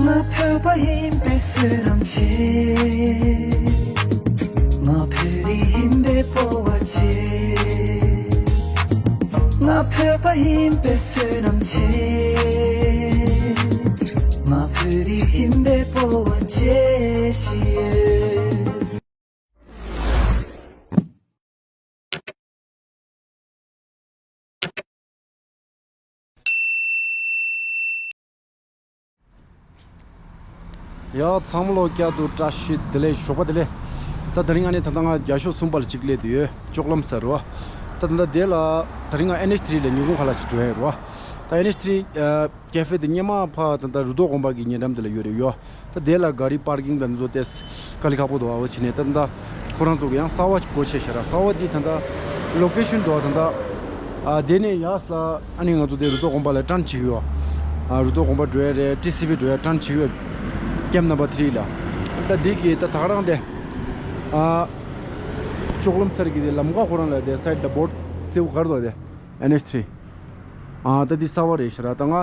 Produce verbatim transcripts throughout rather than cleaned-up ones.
ང་བོད་པ་ཡིན་པའི་བསོད་ནམས་ཆེ། ང་བོད་རིགས་ཡིན་པའི་སྤོབས་པ་ཆེ། ང་བོད་པ་ཡིན་པའི་བསོད་ནམས་ཆེ། ང་བོད་རིགས་ཡིན་པའི་སྤོབས་པ་ཆེ་ཞེས། ཡ། ཚང་མ་ལོ་བསྐྱར་དུ་བཀྲ་ཤིས་བདེ་ལེགས། ཞོགས་པ་བདེ་ལེགས། ད་དེ་རིང་ང་ནི་ད་ལྟ་ང་རྒྱ་ཤོག་གསུམ་པ་ལ་གཅིག་སླེབས་བསྡད་ཡོད། ལྕོག་ལམ་སར་རོ། ད་ད་ལྟ་དེ་ལ་དེ་རིང་ང་ཨེན་ཨེཆ་ཐི་རི་ལ་ཉིན་གུང་ཁ་ལག་ཅིག་འགྲོ་ཡ་ཡིན་རོ། ད་ཨེན་ཨེཆ་ཐི་རི་ཨ་ཀེ་ཧྥེ་དེ་སྔོན་མ་ཕ་ད་ལྟ་རུ་ཐོག་དགོན་པ་གི་ཉེ་འགྲམ་དེ་ལ་ཡོད་རེད་ཡོ། ད་དེ་ལ་ག་རི་པར་ཀིང་དང་འདི་ཚོ་ཏེས་དཀའ་ལས་ཁག་པོ་འདུག་ཨ་བ་བྱས་ནས་ད་ད་ཁོ་རང་ཚོ་གི་ཡང་གསར་པ་སྒོ་ཕྱེ་ཤག་ར། གསར་པ་འདི་ད་ད་ལོ་ཀེ་ཤོན་འགྲོ་བ་ད་ད་ཨ་དེ་ནས་ཡར་ལ་ཨ་ནི་ང་ཚོ་དེ་རུ་ཐོག་དགོན་པ་ལ་ཊརན་བྱེད་ཀྱི་ཡོད། ཨ་རུ་ཐོག་དགོན་པ་འགྲོ་ཡ་རེད། ཊི་སི་ཝི་འགྲོ་ཡ་ཊརན་བྱེད་ཀྱི་ཡོད། ཀེམ་ནམ་བར་ཐི་རི་ལ། ད་འདི་གི་ད་ད་ག་རང་དེ་ཨ་ལྕོག་ལམ་སར་གི་དེ་ལམ་ཁ་ཁོ་རང་ལ་དེ་སའིཌ་ལ་བོར་ཌི་བཙེའུ་གར་དོ་དེ། ཨེན་ཨེཆ་ཐི་རི། ཨ་ད་འདི་གསར་པ་རེད་ཤག་ར། ད་ང་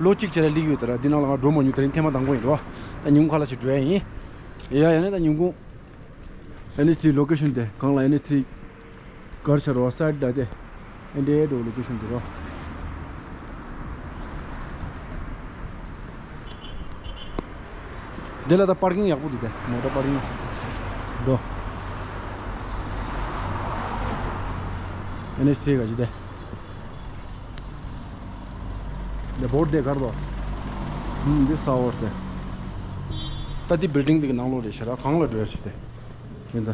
ལོ་གཅིག་བྱས་ལ་སླེབས་ཡོད་ད་ར། འདི་ནང་ལ་ང་འགྲོ་མ་མྱོང་། དེ་རིང་ཐེངས་མ་དང་པོ་ཡིན་རོ། ད་ཉིན་གུང་ཁ་ལག་ཅིག་འགྲོ་ཡ་ཡིན། ཡ་ཡ་ནི་ད་ཉིན་གུང་ཨེན་ཨེཆ་ཐི་རི་ལོ་ཀེ་ཤོན་དེ་གང་ལ་ཨེན་ཨེཆ་ཐི་རི་གར་ཤག་རོ། སའིཌ་ལ་དེ་ཨེ་འདྲའི་འགྲོ་ལོ་ཀེ་ཤོན་དེ་རོ། འདི་ལ་ད་པར་ཀིང་ཡག་པོ་འདུག་དེ། མོ་ཊ་པར་ཀིང་འདུག་ཨེན་ཨེཆ་ཐི་རི་ག་ཅི་དེ། འདི་བོར་ཌི་དེ་གར་དོ། ཨུམ། འདི་གསར་པ་རེད། ད་འདི་བིལ་ཌིང་འདི་གི་ནང་ལོགས་རེད་ཤག་ར། གང་ལ་འགྲོ་ཡ་ཞིག་དེ། ཁྱེད་ཚ།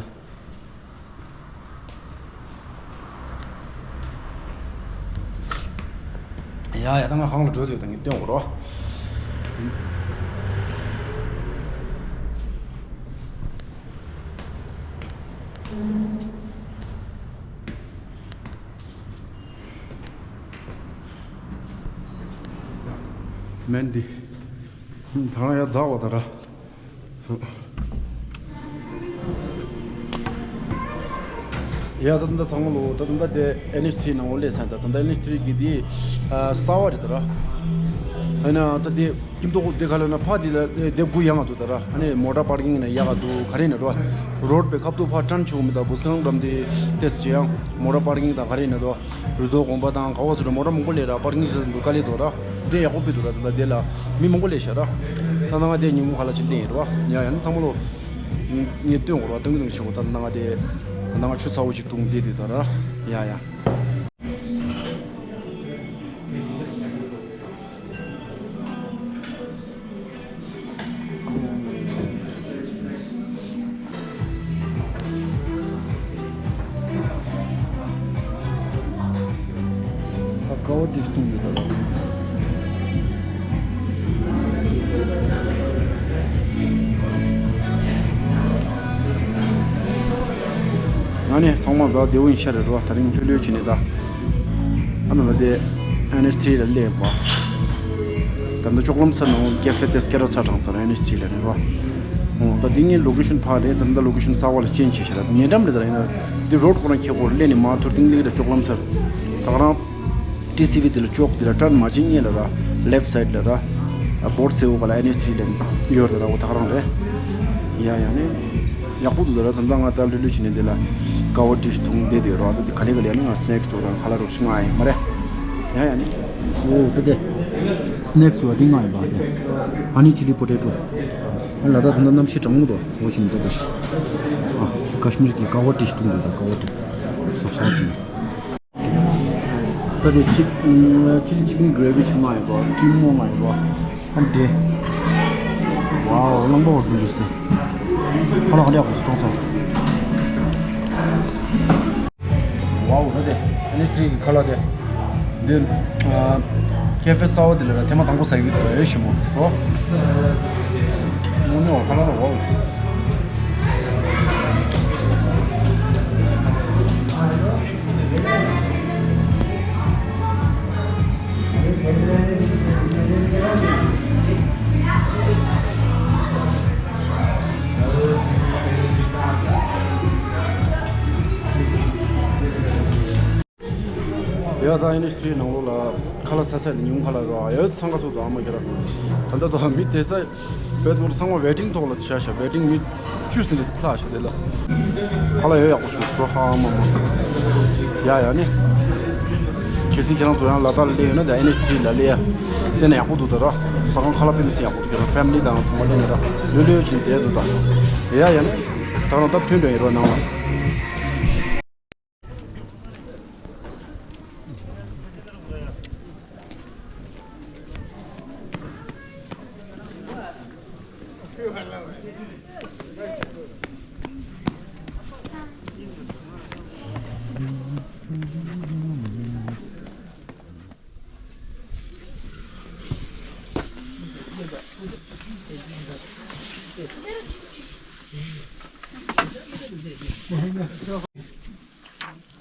ཡ་ཡ། ད་ང་གང་ལ་འགྲོ་འདོད་ད་ངས་སྟོན་དགོས་རོ། མན་འདི། ད་རང་ཡ་འཛག་པ་ད་ར། ཡ་ད་ད་ཚང་མ་ལོ། ད་ད་དེ་ཨེན་ཨེཆ་ཐི་རི་ནང་ལོགས་སླེབས་ཚར། ད་ད་ཨེན་ཨེཆ་ཐི་རི་གི་དེ་གསར་པ་རེད་ད་ར། ཨ་ན་ད་དེ་ཀིམ་ཏོག་དེ་ག་ལ་ན་ཕ་དེ་ལ་དེ་དགུ་ཡང་ང་འདུག་ད་ར། ཨ་ནི་མོ་ཊ་པར་ཀིང་ན་ཡག་ག་འདུག་ག་རེ་ན་རོ། རོཌ་པའི་ཁ་ཐུག་ཕ་ཊརན་ཆོག་མི་ད་བུ་སྐང་འགྲམ་དེ་ཏེས་ཅི་ཡང་མོ་ཊ་པར་ཀིང་དང་ག་རེ་ན་རོ། རུ་ཐོག་དགོན་པ་དང་ག་བ་ཚོ་ར་མོ་ཊ་མང་པོ་སླེབས་ར། པར་ཀིང་ཞིག་འདུག་དཀའ་ལས་འདུག་ར། དེ་ཡག་པོ་སྤེལ་འདུག་ར། ད་ལྟ་དེ་ལ་མི་མང་པོ་སླེབས་ཤག་ར། ད་ང་དེ་ཉིན་གུང་ཁ་ལག་ཅིག་ལེན་ཡིན་ར། ཡ་ཡ་ནི་ཚང་མ་ལོ། ངས་སྟོན་དགོས་ར། སྟོན་གི་འདུག་ཞུ་གོ། ད་ལྟ་ང་དེ་ད་ལྟ་ང་ཆུ་ཚ་བོ་ཞིག་འཐུང་བསྡད་དེ་ད་ར། ཡ་ཡ། ད་ཀ་བ་ཏི་བཏུང་ཡོད་ད། ང་ནི་ཚང་མ་ད་བདེ་བོ་ཡིན་ཤ་རེད་རོ། ད་རིང་ལྷོད་ལྷོད་བྱས་ནས་ད། ཨ་ནི་ལ་དེ་ཨེན་ཨེཆ་ཐི་རི་ལ་སླེབས་པ། ད་ལྟ་ལྕོག་ལམ་སར་ནང་ཀེ་ཧྥེ་དེ་སྐད་གྲགས་ཚ་དྲགས་ད་ར་ཨེན་ཨེཆ་ཐི་རི་ལ་རེད་རོ། ཨོ་ད་འདི་ངའི་ལོ་ཀེ་ཤོན་ཕར་རེད། ད་ལྟ་ལོ་ཀེ་ཤོན་གསར་པ་ལ་ཅེན་ཇི་བྱས་ཤག་ར། ཉེ་འགྲམ་རེད་ད་ར། ཡིན་ན་འདི་རོཌ་ཁོ་རང་ཁྱེད་ཁོ་སླེབས་ནས་མར་ཐོར་ཏིང་ལིག་ར་ལྕོག་ལམ་སར། ད་ག་རང་ཊི་སི་ཝི་དེ་ལ་ལྕོག་དེ་ལ་ཊརན་མ་བྱེད་སྔོན་ལ་ར། ལེཕ་སའིཌ་ལ་ར། བོར་ཌི་སེའུ་ག་ལ་ཨེན་ཨེཆ་ཐི་རི་ལ་ཡོད་རེད་ད་ར། འོ་ད་ག་རང་རེད། ཡ་ཡ་ནི། ཡག་པོ་འདུག་ད་ར། ད་ལྟ་ང་ད་ལྷོད་ལྷོད་བྱས་ནས་འདི་ལ་ཀ་བ་ཏི་ཞིག་འཐུང་བསྡད་དེ་རོ། ད་འདི་ག་ལེ་ག་ལེ་ནི་ང་སི་ནེག་སི་ཚོ་དང་ཁ་ལག་རོགས་ཤིག་མངགས་ཡིན་མ་རེད། ཡ་ཡ་ནི། ཨོ་ད་དེ། སི་ནེག་སི་བ་འདི་མངགས་ཡིན་པ་དེ། ཧ་ནི་ཆི་ལི་པོ་ཏེ་ཏོ། ཨ་ལ་ད་ད་ལྟ་གནམ་གཤིས་གྲང་མོ་འདུག་འོ་ཞིག་མི་འདུག་ད་ཞིག་ཨ་ཀ་ཤི་མིར་གྱི་ཀ་བ་ཏི་ཞིག་འཐུང་དགོས་ད། ཀ་བ་ཏི་སབ་སབ་ཅིག་ད་དེ་ཅི་ཅི་ལི་ཅི་ཀིན་གྷི་རེ་བི་ཅིག་མངགས་ཡོད་པ། ཀྲིམ་མོ་མངགས་ཡོད་པ། ཨ་འདྲེ། ཝའོ་གླང་པོ་འོ་འདུག་འདུག་སེ། ཁ་ལག་ཧ་ལས་ཡག་པོ་ཞིག་མཐོང་སོང་། ཝའོ་ད་དེ་ཨེན་ཨེཆ་ཐི་རི་གི་ཁ་ལག་དེ། འདི་ཨ་ཀེ་ཧྥེ་གསར་པ་དེ་ལ་ར་ཐེངས་མ་དང་པོ་ཟ་གི་འདུག་ཨེ་ཞིམ་པོ་རོ། དངོས་གནས་ཁ་ལག་ར་ཝའོ་ཞིག་ཡ། ད་ལྟ་ཨེན་ཨེཆ་ཐི་རི་ནང་ལོགས་ལ་ཁ་ལག་ཟ་ཚད་དེ་ཉུང་ཁ་ལག་རོ་ཨ་ཡོད་ཚང་ཁ་ཚོགས་དང་ཨ་མ་ཁྱེད་རང་ད་ལྟ་དང་མི་དེ་ས་བེད་མོར་ཚང་མ་ཝེ་ཊིང་ཐོག་ལ་བཞག་བཞག་ཝེ་ཊིང་མི་བཅུ་ཟིན་དེ་ལྷག་བཞག་དེ་ལ་ཁ་ལག་ཡོད་ཡག་པོ་བྱུང་སོ་ཨ་མ་མ། ཡ་ཡ་ནི། གལ་སྲིད་ཁྱེད་རང་ཚོ་ཡང་ལ་དྭགས་ལ་སླེབས་ཡོད་ན་དེ་ཨེན་ཨེཆ་ཐི་རི་ལ་སླེབས་ཡ། དེ་ནས་ཡག་པོ་འདུག་ད་ར། ཟ་ཁང་ཁ་ལག་དཔེ་མི་སྲིད་ཡག་པོ་འདུག་ཁྱེད་རང་ཕེ་མི་ལི་དང་ཚང་མ་སླེབས་ན་ར་ལྷོད་ལྷོད་བཞིན་བསྡད་འདུག་ད། ཡ་ཡ་ནི། ད་རང་སྟབས་ཐོན་འགྲོ་ཡིན་རོགས་གནང་ལ།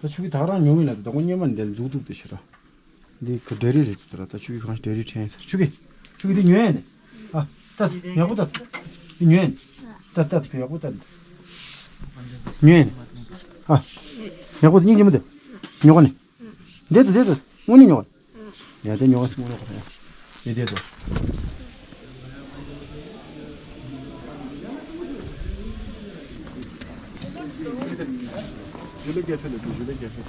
ད་ཆུ་གི་ད་རང་ཉོ་མི་ལ་དེ་དང་པོ་སྙེ་མ་འདི་འཛུགས་ཐུབ་དེ་ཤི་ར། འདི་ཁོ་འབྲས་རིགས་རེད་དེ་ར། ད་ཆུ་གི་གང་ཞིག་འབྲས་རིགས་ཕྲན་ཡིན་ཟེར། ཆུ་གི་ཆུ་གི་འདི་ཉོས་ཡ་ནི། ཨ་ད་ཡག་པོ་ད། འདི་ཉོས་ཡ་ནི། ད་ད་ཁོ་ཡག་པོ་ད། ཉོས་ཡ་ནི། ཨ་ཡག་པོ་སྙིང་རྗེ་མོ་དེ། ཉོ་ག་ནི། འདི་ད་འདི་ད་དངོས་གནས་ཉོ་ག་ནི། ཡ་དེ་ཉོ་བ་སྲིང་མོ་ལོག་ཡ། དེ་དེ་དོ། Je l'ai bien fait, le je l'ai bien fait.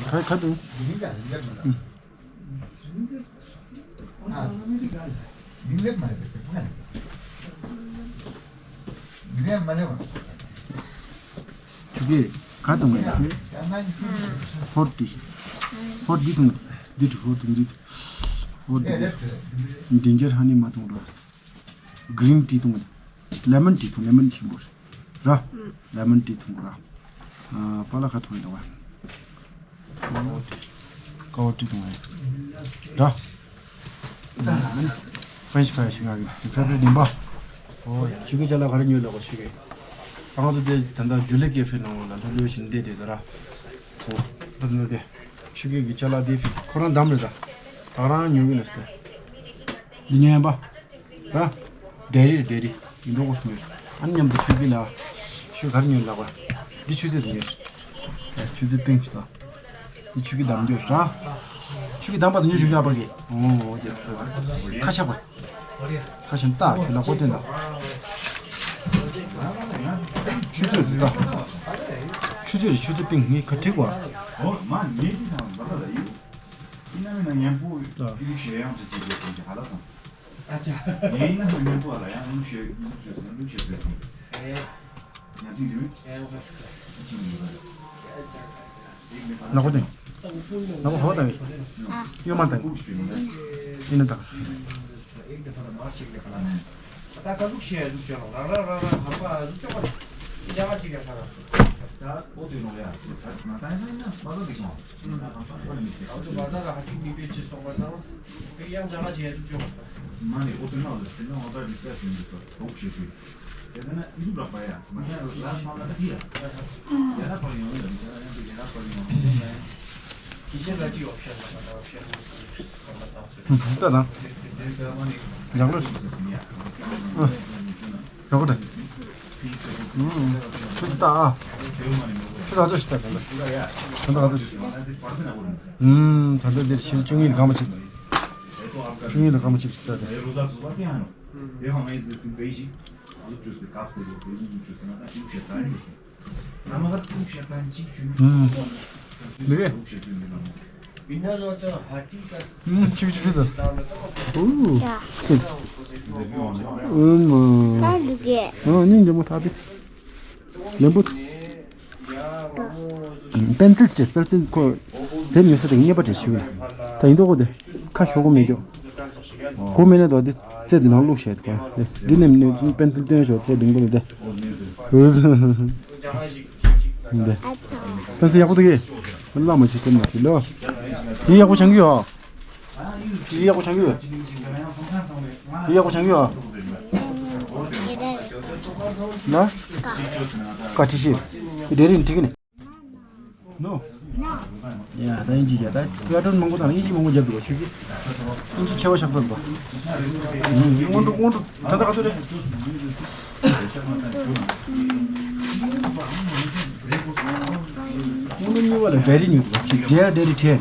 ཁ་ཁ་དུ། ཨ། མིང་ལེགས་མ་ལེགས་པའི་ཕུག་ན་ལེགས། མིང་ལེགས་མ་ལེགས་པ། ཆུ་གེ་ག་དུང་ངས་ཁྱོད། ཧོར་ཏི། ཧོར་འདི་དུང་འདི་དུ་ཧོར་དུང་འདི་དུ། ཧོར་འདི་དུ། འདི་འཇར་ཧ་ནི་མ་དུང་ར། གི་རིན་ཏི་དུང་། ལེ་མོན་ཏི་དུང་ལེ་མོན་ཆེན་པོ་རེད། ར། ལེ་མོན་ཏི་འཐུང་དགོས་ར། ཨ། པ་ལ་ཁ་འཐུང་ཡིན་ལ་བ། ཀ་བ་ཏི་འཐུང་ཡིན། ར། ཧྥ་རེན་ཆི་ཕ་རའི་ཞིག་ང་གི་ཕེ་བ་རི་ཊི་ཡིན་པ། ཨོ་ཡ། ཆུ་གི་ཅ་ལག་ག་རེ་ཉོས་ལ་གོ་ཆུ་གི། ང་ཚོ་དེ་ད་ལྟ་ཇུ་ལེ་ཀེ་ཧྥེ་ནང་ལ་ལྷོད་ལྷོད་བཞིན་བསྡད་དེ་ད་ར། ཨོ། ད་ནི་དེ། ཆུ་གི་གི་ཅ་ལག་དེ་ཁོ་རང་འདམ་རེད་ད། ད་རང་ཉོ་གི་ལ་སྟེ། འདི་ཉོས་ཡིན་པ། ར། འབྲས་རིགས་འབྲས་རིགས་ཡིན་འགྲོ་གོ་སོང་ཡོད། ཨ་ནི་མཉམ་དུ་ཆུ་གི་ལ། ཆུ་གར་ཉོས་ལ་བ། འདི་ཆུ་ཚོད་དུ་ཉོས། ཨ། ཆུ་ཚོད་པིང་ཞིག་དང་། འདི་ཆུ་གི་འདམ་རྒྱུ་ར། ཆུ་གི་འདམ་པ་དུ་ཉོས་ཆུ་གི་ཨ་པར་གི། ཨོ་ཨོ་ཅེ། ཁ་ཆག་པ། ཁ་ཆེན་ཏ་ཁྱོད་ལ་ཀོ་ཏེན་ད། ཆུ་ཚོད་དུ་ད། ཆུ་ཚོད་རེད་ཆུ་ཚོད་པིང་ངའི་ཁ་ཁྲིག་བ། ཨོ་མ་ངའི་ཅི་སང་བ་ལ་ཡིན། ཡིན་ན་མིན་ན་ཉན་པོ་ཡིན་ཤེས་ཡང་ཅི་ཅི་ཡོད་ཀྱི་ཧ་ལ་སོང་། ཨ་ཅག་ངས་ཡིན་ན་མིན་པ་ལ་ཡང་ལུག་ཤེས་ལུག་ཤེས་ལུག་ཤེས་ཟེར་སོང་། ཨེ། ང་ཅིག་ཡིན། ཨེ་ང་སུ་ཁ། ཅིག་ཡིན་པ། ལ་གོ་དེ། ལ་གོ་ཧ་བ་དང་། ཡོད་མ་དང་། ཡིན་ན་དང་། ད་ཀ་ལུག་ཤེས་ལུག་ཅོ་རང་རང་རང་རང་རང་ཧམ་པ་ལུག་ཅོ་པ། ཅ་ལག་ཅིག་ཡ་ས་ར། ད་ཨོ་དེ་ནོ་ཡ་དེ་ས་མ་ད་ཡིན་ན་མ་ལོ་དེ་སོང་། ཨ་ཚོ་བ་ཟ་ལ་ཧ་ཅིག་མི་པེ་ཅི་སོང་པ་སང་། དེ་ཡང་ཅ་ལག་ཅིག་ཡ་ལུག་ཅོ་པ། མ་ནི་ཨོ་དེ་ནོ་ལ་དེ་ནོ་ཨོ་ད་ཌི་སི་ཀ་ཤན་དེ་ཚོ་རོགས་ཞེས་ཞུས། དེ་ཚོ་ན་ཨི་ཟུག་རག་པ་ཡ། མ་ཡ་ལ་ལ་སོང་ལ་ད་དེ་ཡ། ཡ་ར་པར་ཡོང་ལ་མི་ཆ་ཡང་དེ་ཡ་ར་པར་ཡོང་ལ་ཡ། ཁྱི་ཤེས་ལ་ཅི་ཨོ་ཕ་ཤན་ལ་མ་ད་ཨོ་ཕ་ཤན་ལ་ད་ད། ད་ད། ཡག་ལོ། ཡག་པོ་ད། ཆུ་ད་ཨ། ཆུ་ད་ཚོ་ཞིག་ད་ད་ད། ད་ད་ད། ད་ད་འདིར་ཕྱིར་བཅུ་གཉིས་གང་མ་ཆེ། བཅུ་གཉིས་ལ་གང་མ་ཆེ་ཞིག་ད་ད། འདི་གས། ཆིབ་ཆིབ་ཟེར་ད། ཨུ། ཨུ་མ། ད་འདི་གས། ཨ་སྙིང་རྗེ་མོ་ཐག་པའི། ལེན་པོ། པན་ཚིལ་ཅེས་པན་ཚིལ་ཁོ། དེབ་ཉོ་ས་དེ་ངེས་པ་དྲན་ཞུ་ལ། ད་ཡིན་མདོག་གོ་དེ། ཁ་ཤོག་གོ་མེད་རྒྱུ། གོ་མེད་ན་དོ་དེ་རྩེ་དེ་ནང་བླུགས་བྱས་དེ་གོ། འདི་ནས་ནས་པན་ཚིལ་སྟོན་ཞོག་རྩེ་འབྲིང་པོ་ལ་དེ། འདི། ད་སེ་ཡག་པོ་འདུག་གས། བླ་མ་ཅིག་སྟོན་མ་ཅིག་ལོ། འདི་ཡག་པོ་ཆང་གི་ཡོད། འདི་ཡག་པོ་ཆང་གི་ཡོད། འདི་ཡག་པོ་ཆང་གི་ཡོད། ན། ཀ་ཁྲི་ཤེས། འདི་རིན་ཁྲི་གི་ནི། ནོ། ཡ་ད་ཨིན་ཇི་རྒྱ་ད་ཀ་ཏོན་མང་པོ་དང་ཨིན་ཇི་མང་པོ་རྒྱབ་འདུག་བ། ཆོས་ཀྱི་ཨིན་ཇི་ཁྱད་པར་ཤག་ཚར་འདུག་བ། སྔོན་འགྲོ་སྔོན་འགྲོ་ད་ལྟ་ག་ཚོད་རེད། སྔོན་འགྲོ་གཉིས་པ་ལ་ཌེ་རི་ཉོས་འདུག་བ། ཅིག་ཌེ་ཌེ་རི་ཁྲེན།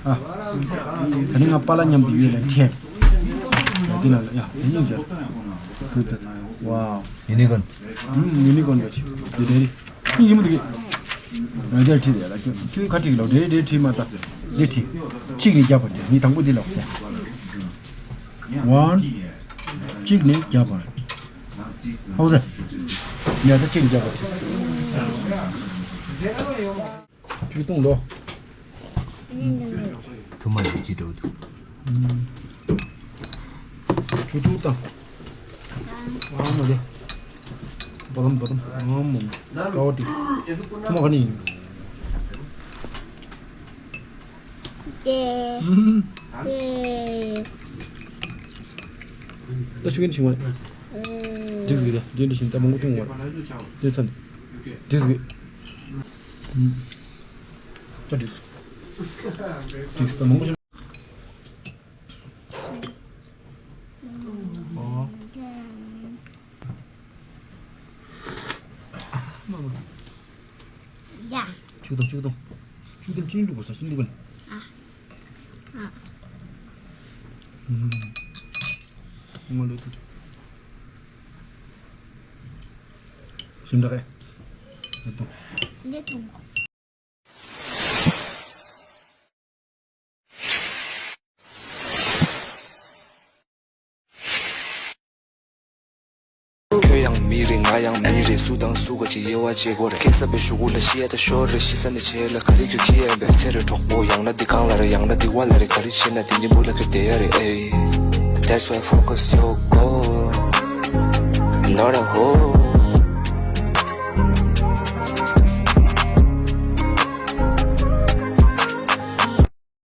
ཨ། ད་ནི་ང་པཱ་ལགས་མཉམ་དུ་ཡོད་ལ་ཁྲེན། ཡ་འདི་ན་ལ་ཡ་དེ་སྙིང་རྗེ། ཝའོ། ཡུ་ནི་ཀོན། ཡུ་ནི་ཀོན་ལ་ཅིག་ཌེ་རི། ཁྱི་ཡིན་མོ་འདུག་གི། ང་རྒྱལ་ཁྲིད་ཡ་ལ་ཁྱོད་ཁྱོད་ཁ་ཁྲིད་གི་ལོ། འདྲེ་འདྲེ་ཁྲིད་མ་ལྟ། འདྲེ་ཁྲིད། གཅིག་ནས་རྒྱབ་པ་ཁྲིད། ངས་དང་པོ་འདི་ལ་ཁྲིད། ཝན། གཅིག་ནས་རྒྱབ་པ། ཧའོ་ཟེར། ངས་ད་གཅིག་ནས་རྒྱབ་པ་ཁྲིད། ཆུ་བཏུང་ལོ། ཐུ་མ་ལ་ཅི་འགྲོ་འདུག་ཆུ་ཐུག་དང་། ཨ་མ་ལེ། བ་དམ་བ་དམ་ཨ་མ་མ། ཀ་བ་ཏི། ཐུ་མ་ག་ནི་ཡིན། ཏེ། ཨུམ། ཏེ། ད་ཤུ་གིན་ཆིང་བ། འགྲིག་གི་རེད། འདི་འདྲ་ཞིག་ད་མང་པོ་ཐུང་བ། འདི་ཚན། འགྲིག་གི། ཨུམ། ད་འགྲིག་སོང་། འགྲིག་སོང་། ད་མང་པོ་ཞིག་ཨོ། ཡ། ཆུ་དང་ཆུ་དང་། ཆུ་དང་ཅིང་འདུག་གོ་ས་སིན་འདུག་གན། ཨ། ཨ། ཨུམ། ང་ལོ་ཏུ། ཞིམ་དྲགས་ཨེ། ལོ་ཏུ། ལོ་ཏུ། ཁྱོད་ཡང་མི་རེད། ང་ཡང་མི་རེད། སུ་དང་སུ་ག་ཅིག་དབྱེ་བ་འབྱེད་དགོས་རེད། སྐད་གསར་པའི་གཞུག་གུ་ལ་ཤི་ཡ་ད་ཤོར་རེད། ཤི་ས་ནས་བྱེད་ལ་ག་རེ་ཁྱོད་ཁྱི་ཡན་པས་ཚེ་རེད་གྲོགས་པོ། ཡང་ན་འདི་གང་ལ་རེད། ཡང་ན་འདི་བ་ལ་རེད། ག་རེ་བྱེད་ན་འདི་གཉིས་པོ་ལ་ཁྱོད་བསྡད་ཡ་རེད། ཨེ། That's why focus your goal, not a hole.